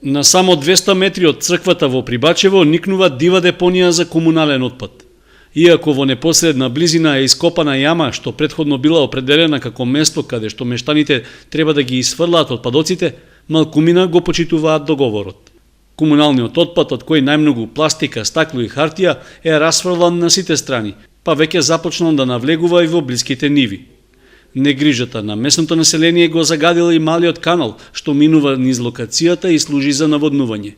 На само 200 метри од црквата во Прибачево никнува дива депонија за комунален отпад. Иако во непосредна близина е ископана јама што претходно била определена како место каде што мештаните треба да ги исфрлаат отпадоците, малкумина го почитуваат договорот. Комуналниот отпад, од кој најмногу пластика, стакло и хартија, е расфрлан на сите страни, па веќе започнал да навлегува и во блиските ниви. Негрижата на местното население го загадила и малиот канал, што минува низ локацијата и служи за наводнување.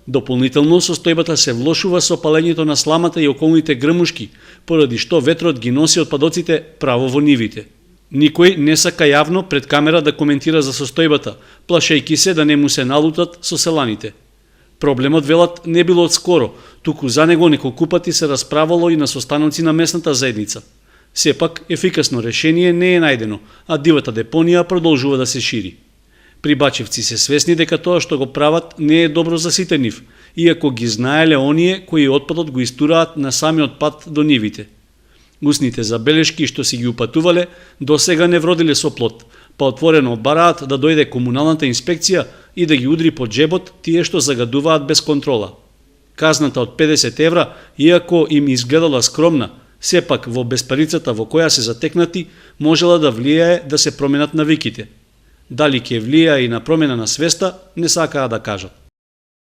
Дополнително, состојбата се влошува со палењето на сламата и околните грмушки, поради што ветрот ги носи отпадоците право во нивите. Никој не сака јавно пред камера да коментира за состојбата, плашејќи се да не му се налутат со селаните. Проблемот, велат, не било од скоро, туку за него неколку пати се расправало и на состаноци на местната заедница. Сепак, ефикасно решение не е најдено, а дивата депонија продолжува да се шири. Прибачевци се свесни дека тоа што го прават не е добро за сите нив, иако ги знаеле оние кои отпадот го истураат на самиот пат до нивите. Устните забелешки што си ги упатувале досега не вродиле со плод, па отворено бараат да дојде комуналната инспекција и да ги удри по джебот тие што загадуваат без контрола. Казната од 50 евра, иако им изгледала скромна, сепак во безпарицата во која се затекнати, можела да влијае да се променат навиките. Дали ќе влијае и на промена на свеста, не сакаа да кажат.